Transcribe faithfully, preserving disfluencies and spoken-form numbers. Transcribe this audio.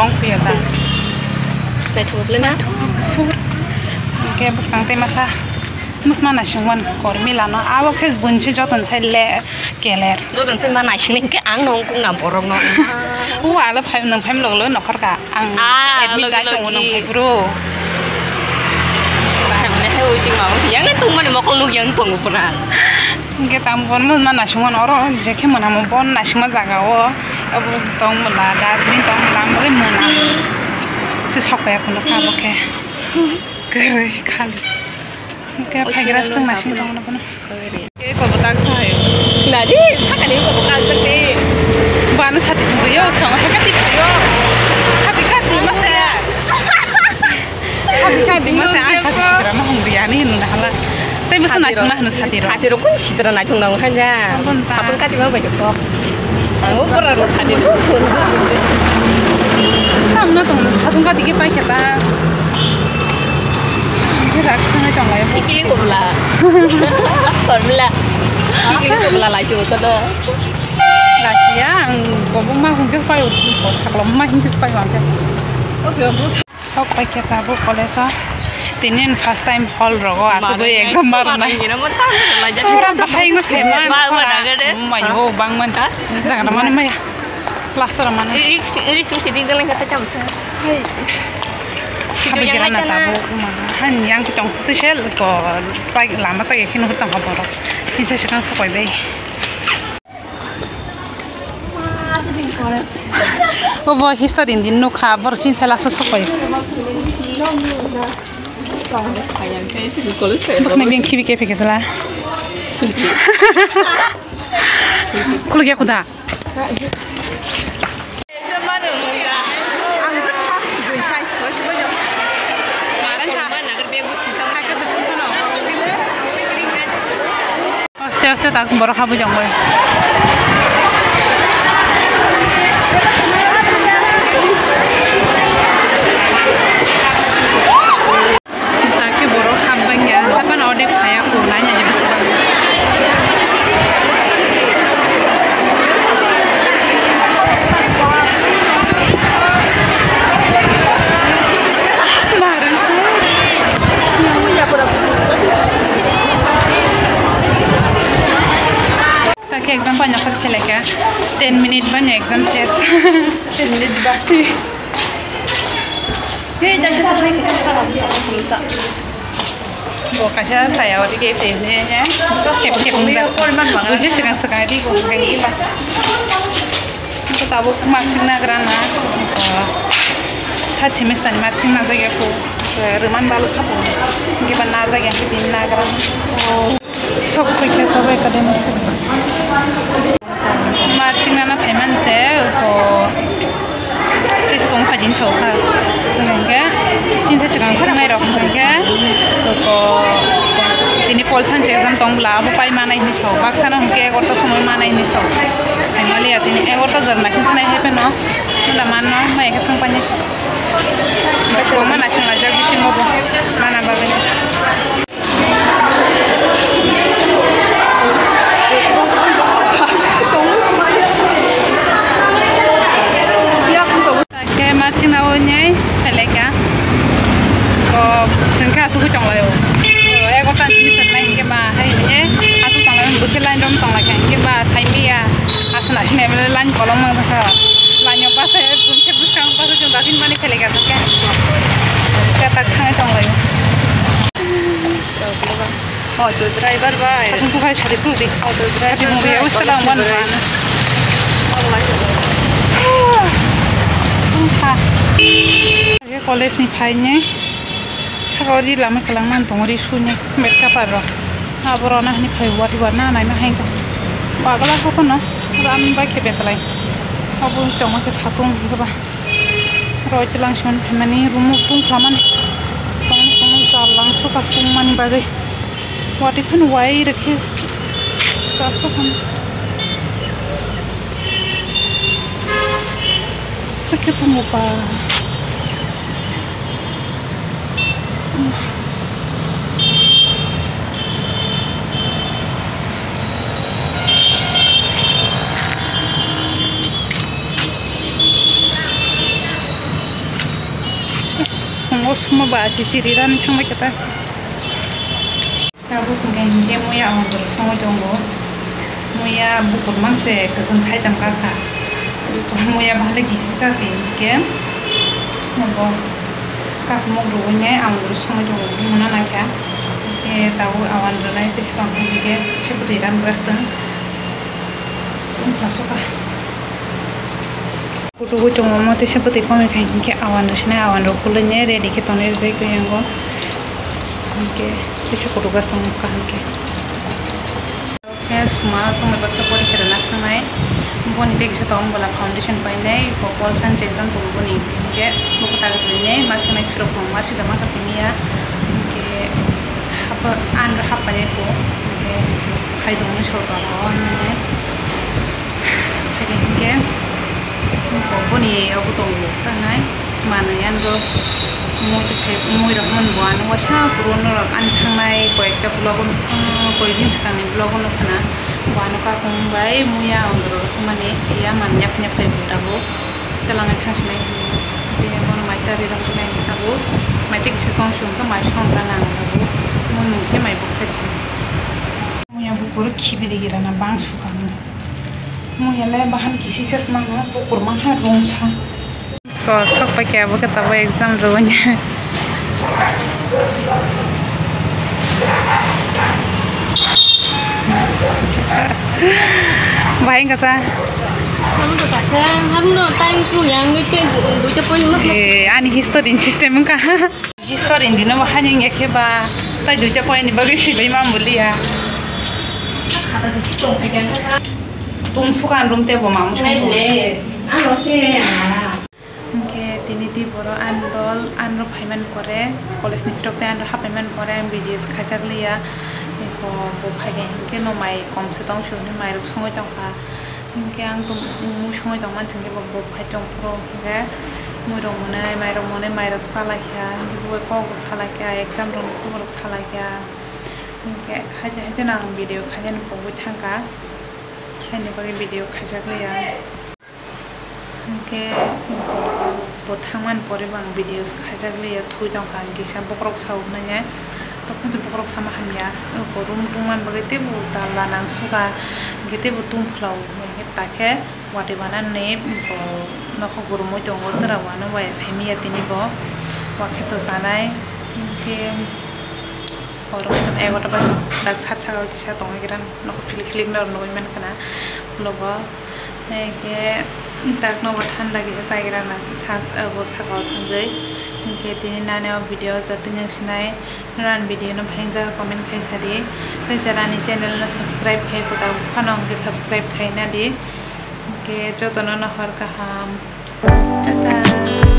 Tong piya ta. Naithok le na? Hwnkhe bwskang tei masa. Musma naisingmani kormi lano. Abo khe bunsi joton sai le keler. Joton sai ma naisingni hwnkhe ang no wngkuk na borok no. O ala phai nwng phai loglo nokhor ka. Ang Ah, admit logi, dai tongo logi. Nang phai bro. Thangni hai waiting ma yang le tongmani mokol nuk yang tongo pura. Hwnkhe tamo bon ma naisingmani oro je khe mwnamo bon naisingma jaga o. Abo tong mala dustbin tong mala ang bagwi mwnam. Se sok paiya kuno kha bo khe. Kwrwi khali. Hwnkhe phaigra swtwng naising tong mano bono. Khe kobo tak sai. Nadi sakani kobo kal tadi. Bano sati thumriyo, sanga sakati thumriyo. Sati kati masa. Sati kati masa, ang sati thumriya ma hungriya ni hinna hala. Tei masa naithok ma hino sati ro. Sati ro kun sitra naithok nang khan ja. Sapung kati ma bai kok. Ang o pura ro sati ro. Ang na tong sapung kati ke pai kata. Ang ke rak thang tong lai. Sikili kobla. Formula. Sikili kobla lai chu ko da. Lasia ang kobong ma hungke pai saklo ma hingke pai ma. Sok paikhe tabuk college o. Tini first time hall rogo asugwi exam barna. Pura bahai no saiman. Mayo bangman. Jaga mani maya. Plaster mani. Habi gira na tabuk ma. Han yang tong tisel ko lama sa khe no tong borok. Sinsa sekang sokoi bai. Obo history ni nukha, borok chini sala so sokoi. Bokni beng khibi khe phikhe sala. Khulukya khuda. Aste aste tak borok habwi jangbai. Takhe borok habbai ya, hapan ode phaya ko nanya je bwswk. Takhe exam bai nokol khelaikha, ten minute bai exam ses. Ten minute ba. Hei, jasa sa hai kisa sa. Bo kaisa saya ori ke pe ne ne. Kep kep munda. Bujhe sikang sikang di ko sikang di ba. Ko tabuk marsing nagra na. Tha chimi sani marsing najak ya ko. Ruman balu khapo. Giba najak ya ko din nagra. Sok paikha tabuk academic section. Marsing nana phaiman se ko. Tei se tong phai din chao sa. Hingke sinsa sikang singnai rok hingke ko tini pol sanse exam tong bwla abo pai manai hinwi sao. Baksa no hingke egarota somoi manai hinwi sao. Saimaliya tini egarota jora naising thanai hai phano. Hwnda manno mai khe thang pani. Kwbangma naising laijak bisingo bo mana bagwi. Khe masina o nyai pheleka. Ko sengkha asugwi tonglaio. Egarota ni sernai hingke ba hai hingke asuk tonglaio, bwkhe line rom tonglaikha hingke ba saimaya. Aswk naising naimani line kolom nang kha. Line o basa bumkhe bwskang basa chwng datin mani kheleka khe. Khe tak thangwi tonglaio. Auto driver bai. Aku tuh kayak sari tuh deh. Auto driver. Tapi mau ya wis kalau mau. College ni phaini. Saka ori lama kalang man tong ori suni metka paro. Aboro na hani phai wati wana nai ma hengka. Bagala ko kono ram bai khe betlai. Abu tong ke satung ba. Roi tilang son phaimani rumo tung khlaman. Tong tong jalang suka tungmani bagwi. Wati phano wai rikhe sa sokhan. Sakhe tongo ba. Omo ba sisiri rani thangbai khe ta. Tabuk hwnkhe, hwnkhe muya ang songwi tongo. Muya bukur mangse kwchwng thaitam kakha. Muya bahai kisi sasi hwnkhe. Obo kakmuk rwui nai ang songwi tongo, muna naikha. Hwnkhe tabuk awan rwnai tei swkang hwnkhe se bwtwi ram brastung. Wngkha sukha. Kutubu tongo, omo teisa bwtwi komikha hinkhe awan rw sinai, awan rw kului nai ready khe tonwi rijai twi yango. Hinkhe teisa kutubu gas tongo kaham khe. Khe suma songwi baksa porikha rwna thangnai. Boni tei kisa tongo bola foundation painai, bo pol science exam tongo boni. Hinkhe bo kwtal kwrwinai, ma sinai phirok tongo, ma sida ma kwtwimiya. Hinkhe hap-, anrw happainai bo. Hinkhe hai tongmani sor tongo, hinkhe. Hinkhe boni obo tongo tanai manwi ango mui tei mui rok mani bo ano waisa puro norok ani thangnai koi ekta vlog o, koi din swkang ni vlog o nukha na bo ano kakung bai muya andro rok mani ya man yak yak bai bo tabuk twlang thang sinai hinwi tei bono mai cha ri rok sinai tabuk mai tei kisa song song khe mai song ta nang tabuk mo nung khe mai bwksa di sinai. Muya bukur khibiri gira na bang sukang. Muya le bahan kisi ses mano bukur man ha rung sa. Ko sok pa kya bo kata bo exam ro nya. Bahai kasa. Kamu to sakha, kamu no time tu yang ngi te duita point mas. Eh, ani history system ka. History ni dino bahai ni wngya khe ba, tai duita point ni bagwi swibai ma muliya. Tung sukan room tebo mamu sung. Hinkhe tini di boro ani dol anro phaiman pore, college ni phirok tei anro hapaiman pore ang videos khaijak liya. Eko bo phaiga hinkhe no mai komse tong sini mai rok songwi tongkha. Hinkhe ang tong mui songwi tongmani hinkhe bo, bo phai tong phuru hinkhe muirok mwnwi, mairok mwnwi, mairok chalaikha, hinkhe bo kok bo salaikha, exam rokni khobor rok salaikha. Hinkhe haite haite no ang video khainani pogwi thangkha, haini bagwi video khaijak liya. Hinkhe bo thangmani pore bo ang video khaijak liya, thwi tongkha ang kisa bokhorok sa hwnwi nai. Tokon se bokhorok sama hamya, room tungmani bagwi teibo jala nang suka, hinkhe teibo tungphla hwnwi hinkhe takhe watwi banani bo nokho gurumwi tongo, twra wano waya saimiya tini bo, wakhe to sanai hinkhe oro egaroh ta baisa dak sat saka o kisa tongwi gira nokho philik philik no nugwi mankha na vlog o. Hinkhe tak nogo thanda kisa chaigra na sat, abo saka o thangwi. Hinkhe tini nani o video joto nang sinai, nang video no phaingjak comment khai sadi. Tei jara ani channel no subscribe khai kwtal phano hinkhe subscribe khai nadi. Hinkhe jotono no hor kaham. Tata.